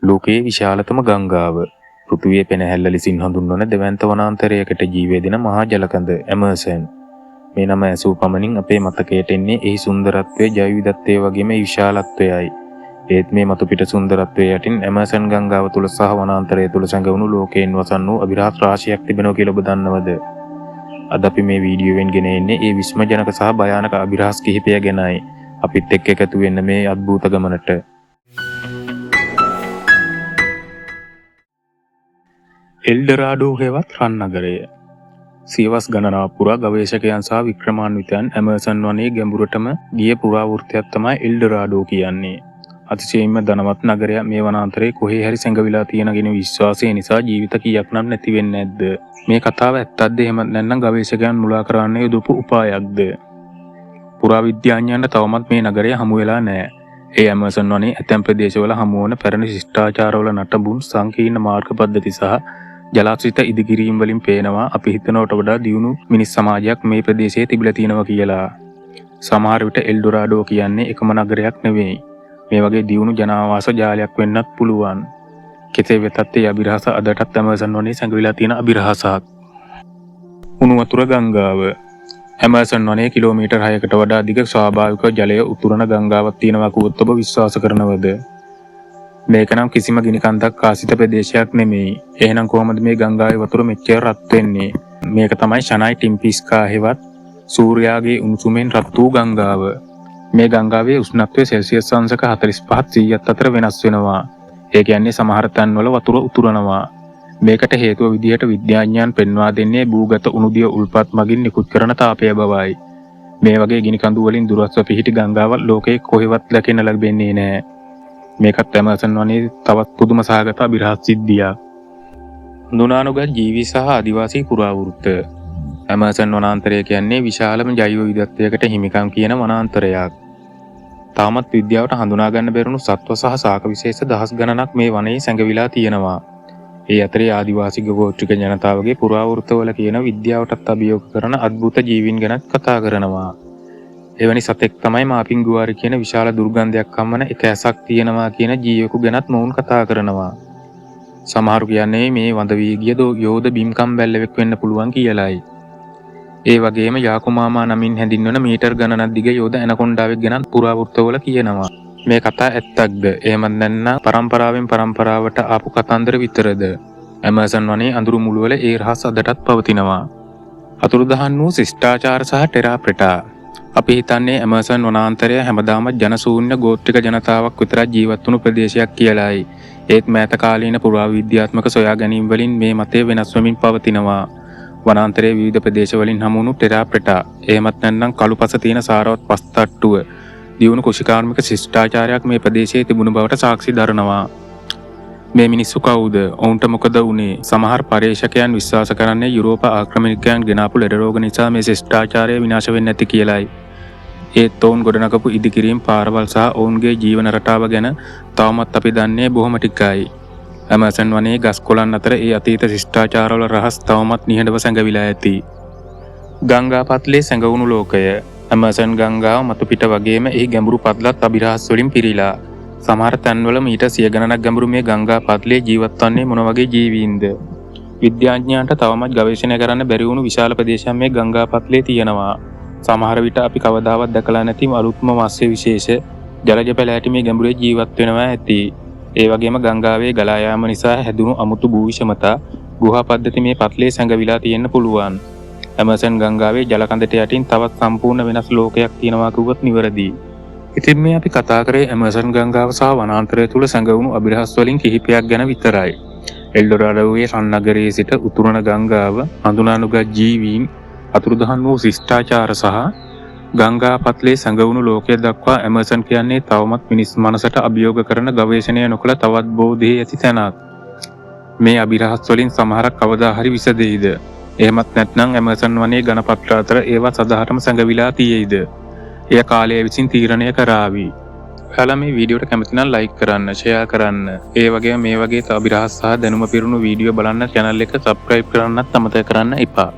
ලෝකයේ විශාලතම ගංගාව, පෘථිවිය පෙනහැල්ල ලෙසින් හඳුන්වන දැවැන්ත වනාන්තරයකට ජීවය දෙන මහා ජලකඳ ඇමසන්. මේ නම ඇසූ පමණින් අපේ මතකයට එන්නේ එහි සුන්දරත්වය, ජෛව විවිධත්වය වගේම එහි විශාලත්වයයි. ඒත් මේ මතුපිට සුන්දරත්වය යටින් ඇමසන් ගංගාව තුළ සහ වනාන්තරය තුළ සැඟවුණු ලෝකයෙන් වසන් වූ අභිරහස් රාශියක් තිබෙනවා කියලා ඔබ දන්නවද? අද අපි මේ වීඩියෝවෙන් ගෙන එන්නේ ඒ විස්මජනක සහ භයානක අභිරහස් කිහිපය ගැනයි. අපිත් එක්ක එකතු වෙන්න මේ අద్භූත ගමනට. එල්ඩොරාඩෝ හෙවත් රන් නගරය. සියවස් ගණනාවක් පුරා ගවේෂකයන් සහ වික්‍රමාන්විතයන් ඇමසන් වනයේ ගැඹුරටම ගිය පුරාවෘත්තයක් තමයි එල්ඩොරාඩෝ කියන්නේ. අතිශයින්ම ධනවත් නගරයක් මේ වනාන්තරයේ කොහේ හරි සැඟවිලා තියෙන කියන විශ්වාසය නිසා ජීවිත කීයක් නම් නැති වෙන්නේ නැද්ද? මේ කතාව ඇත්තක්ද එහෙමත් නැත්නම් ගවේෂකයන් මුලා කරන්න යොදපු උපායක්ද? පුරාවිද්‍යාඥයන්ට තවමත් මේ නගරය හමු වෙලා නැහැ. ඒ ඇමසන් වනයේ ඇතැම් ප්‍රදේශවල හමුවන පැරණි ශිෂ්ටාචාරවල නටබුන් සංකීර්ණ මාර්ග පද්ධති සහ ජලාශ්‍රිත ඉදිකිරීම් වලින් පේනවා අපි හිතනවට වඩා දියුණු මිනිස් සමාජයක් මේ ප්‍රදේශයේ තිබිලා තියෙනවා කියලා. සමහර විට එල්ඩොරාඩෝ කියන්නේ එකම නගරයක් නෙවෙයි. මේ වගේ දියුණු ජනාවාස ජාලයක් වෙන්නත් පුළුවන්. කෙසේ වෙතත් ඒ අභිරහස අදටත් ඇමසන් වනයේ සැඟවිලා තියෙන අභිරහසක්. උණු වතුර ගංගාව. ඇමසන් වනයේ කිලෝමීටර් 6කට වඩා දිග ස්වාභාවික ජලය උතුරන ගංගාවක් තියෙනවා කිව්වොත් ඔබ විශ්වාස කරනවද? මේක නම් කිසිම ගිනි කන්දක් ආසිත ප්‍රදේශයක් නෙමෙයි. එහෙනම් කොහොමද මේ ගංගාවේ වතුර මෙච්චර රත් වෙන්නේ? මේක තමයි ෂනයි ටිම්පිස්කා හෙවත් සූර්යාගේ උණුසුමෙන් රත් වූ ගංගාව. මේ ගංගාවේ උෂ්ණත්වය සෙල්සියස් අංශක 45ත් 100ත් අතර වෙනස් වෙනවා. ඒ කියන්නේ සමහර තැන්වල වතුර උතුරනවා. මේකට හේතුව විදිහට විද්‍යාඥයන් පෙන්වා දෙන්නේ භූගත උණුදිය උල්පත් මගින් නිකුත් කරන තාපය බවයි. මේ වගේ ගිනි කඳු වලින් දුරස්ව පිහිටි ගංගාවක් ලෝකයේ කොහෙවත් දැකින්න ලැබෙන්නේ නෑ. මේකත් ඇමසන් වනයේ තවත් පුදුම සහගත අභිරහස් සිද්ධියක්. හඳුනානුගත් ජීවි සහ ආදිවාසී පුරාවෘත්ත. ඇමසන් වනාන්තරය කියන්නේ විශාලම ජෛව විවිධත්වයකට හිමිකම් කියන වනාන්තරයක්. තාමත් විද්‍යාවට හඳුනා ගන්න බැරුණු සත්ව සහ ශාක විශේෂ දහස් ගණනක් මේ වනයේ සැඟවිලා තියෙනවා. ඒ අතරේ ආදිවාසී ගෝත්‍රික ජනතාවගේ පුරාවෘත්තවල කියන විද්‍යාවටත් අභියෝග කරන අద్භූත ජීවීන් ගැනත් කතා කරනවා. එවැනි සතෙක් තමයි මාපින්ගුවාරි කියන විශාල දුර්ගන්ධයක් හමන එක ඇසක් තියෙනවා කියන ජීවකු ගැනත් මොවුන් කතා කරනවා. සමහරු කියන්නේ මේ වඳ වී ගිය යෝධ බිම්කම් බැල්ලෙක් වෙන්න පුළුවන් කියලායි. ඒ වගේම යාකුමාමා නමින් හැඳින්වන මීටර් ගණනක් දිග යෝධ ඇනකොන්ඩාවෙක් ගැනත් පුරාවෘත්තවල කියනවා. මේ කතා ඇත්තක්ද? එහෙමත් නැත්නම් පරම්පරාවෙන් පරම්පරාවට ආපු කතන්දර විතරද? ඇමසන් වනයේ අඳුරු මුළුවල ඒ රහස් අදටත් පවතිනවා. අතුරුදහන් වූ ශිෂ්ටාචාර සහ ටෙරාප්‍රෙටා. අපි හිතන්නේ ඇමසන් වනාන්තරය හැමදාම ජනශූන්‍ය ගෝත්‍රික ජනතාවක් විතරක් ජීවත් වුණු ප්‍රදේශයක් කියලායි. ඒත් මෑත කාලීන පුරාවිද්‍යාත්මක සොයා ගැනීම් වලින් මේ මතය වෙනස් වෙමින් පවතිනවා. වනාන්තරයේ විවිධ ප්‍රදේශවලින් හමු වුණු ටෙරාප්‍රෙටා, එහෙමත් නැත්නම් කළු පස තියෙන සාරවත් පස් තට්ටුව, දියුණු කෘෂිකාර්මික ශිෂ්ටාචාරයක් මේ ප්‍රදේශයේ තිබුණු බවට සාක්ෂි දරනවා. මේ මිනිස්සු කවුද? ඔවුන්ට මොකද වුනේ? සමහර පර්යේෂකයන් විශ්වාස කරන්නේ යුරෝප ආක්‍රමණිකයන් ගෙනාපු ලෙඩ රෝග නිසා මේ ශිෂ්ටාචාරය විනාශ වෙන්නේ නැති කියලායි. ඒත් ඔවුන් ගොඩනගපු ඉදිකිරීම්, පාරවල් සහ ඔවුන්ගේ ජීවන රටාව ගැන තවමත් අපි දන්නේ බොහොම ටිකයි. ඇමසන් වනයේ ගස් කොළන් අතර ඒ අතීත ශිෂ්ටාචාරවල රහස් තවමත් නිහඬව සැඟවිලා ඇති. ගංගා පත්ලේ සැඟවුණු ලෝකය. ඇමසන් ගංගාව මතු පිට වගේම එහි ගැඹුරු පත්ලත් අභිරහස් වලින් පිරීලා. සමහර තැන්වල මීටර් 100 ගණනක් ගැඹුරු මේ ගංගා පත්ලේ ජීවත් වන්නේ මොන වගේ ජීවීන්ද? විද්‍යාඥයන්ට තවමත් ගවේෂණය කරන්න බැරි වුණු විශාල ප්‍රදේශයක් මේ ගංගා පත්ලේ තියෙනවා. සමහර විට අපි කවදාවත් දැකලා නැති අලුත්ම මත්ස්‍ය විශේෂ ජලජ පැලෑටි මේ ගැඹුරේ ජීවත් වෙනවා ඇති. ඒ වගේම ගංගාවේ ගලා යාම නිසා හැදුණු අමුතු භූ විෂමතා ගුහා පද්ධති මේ පත්ලේ සැඟවිලා තියෙන්න පුළුවන්. ඇමසන් ගංගාවේ ජල කඳට යටින් තවත් සම්පූර්ණ වෙනස් ලෝකයක් තියෙනවා කිව්වොත් නිවැරදියි. ඉතින් මේ අපි කතා කරේ ඇමසන් ගංගාව සහ වනාන්තරය තුල සැඟවුණු අභිරහස් වලින් කිහිපයක් ගැන විතරයි. එල්ඩොරාඩෝවේ රන් නගරයේ සිට උතුරන ගංගාව, හඳුනානුගත් ජීවීන්, අතුරුදහන් වූ ශිෂ්ටාචාර සහ ගංගා පත්ලේ සැඟවුණු ලෝකය දක්වා ඇමසන් කියන්නේ තවමත් මිනිස් මනසට අභියෝග කරන ගවේෂණය නොකළ තවත් බොහෝ දේ ඇති තැනක්. මේ අභිරහස් වලින් සමහරක් කවදා හරි විසදෙයිද? එහෙමත් නැත්නම් ඇමසන් වනයේ ඝනපත්‍ර අතර ඒවා සදහටම සැඟවිලා තියෙයිද? එය කාලය විසින් තීරණය කරાવી. ඔයාලා මේ වීඩියෝට කැමති නම් ලයික් කරන්න, ෂෙයා කරන්න. ඒ වගේම මේ වගේ තව අභිරහස් සහ දැනුම පිරුණු වීඩියෝ බලන්න චැනල් එක සබ්ස්ක්‍රයිබ් කරන්නත් අමතක කරන්න එපා.